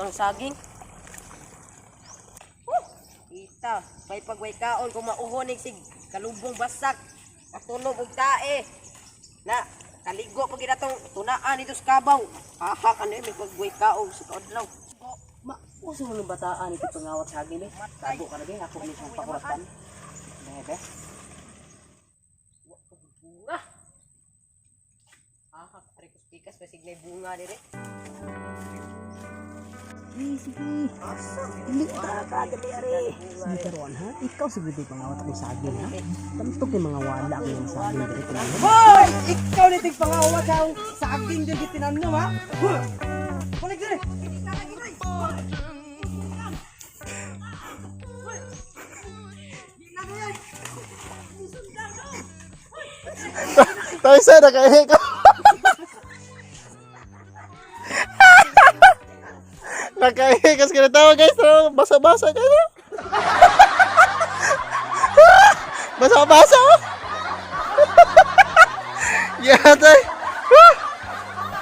Anong saging. Oh, kita, may pagway kaon kung mauhonig sig kalubong basak. Katunog og tae. Na, kaligo pag atong tunaan dito sa kabaw. Ahak ano eh, may pagway kaon sa kaadlaw. Ma, uso mo ng bataan ito pangawat saging eh. Tago ka na ba? Ako ni siyang pakuratan. Bebe. Wa ko bunga. Ahak, ari ko pikas basig na bunga dire. Sige, sige. Dili ka, dali ari. Sige karon ha. Ikaw siguro yung pangawat akong saging ha. Tanto kay mga wala akong yung saging diri tinanong. Hoy! Ikaw ni tig pangawat sa saging din gitinanom ha. Balik dire. Tayo sa nakahihi ka. Nakahihi kasi kinatawa guys. Tara, basa-basa guys. Basa-basa. Oh. Yeah, tay.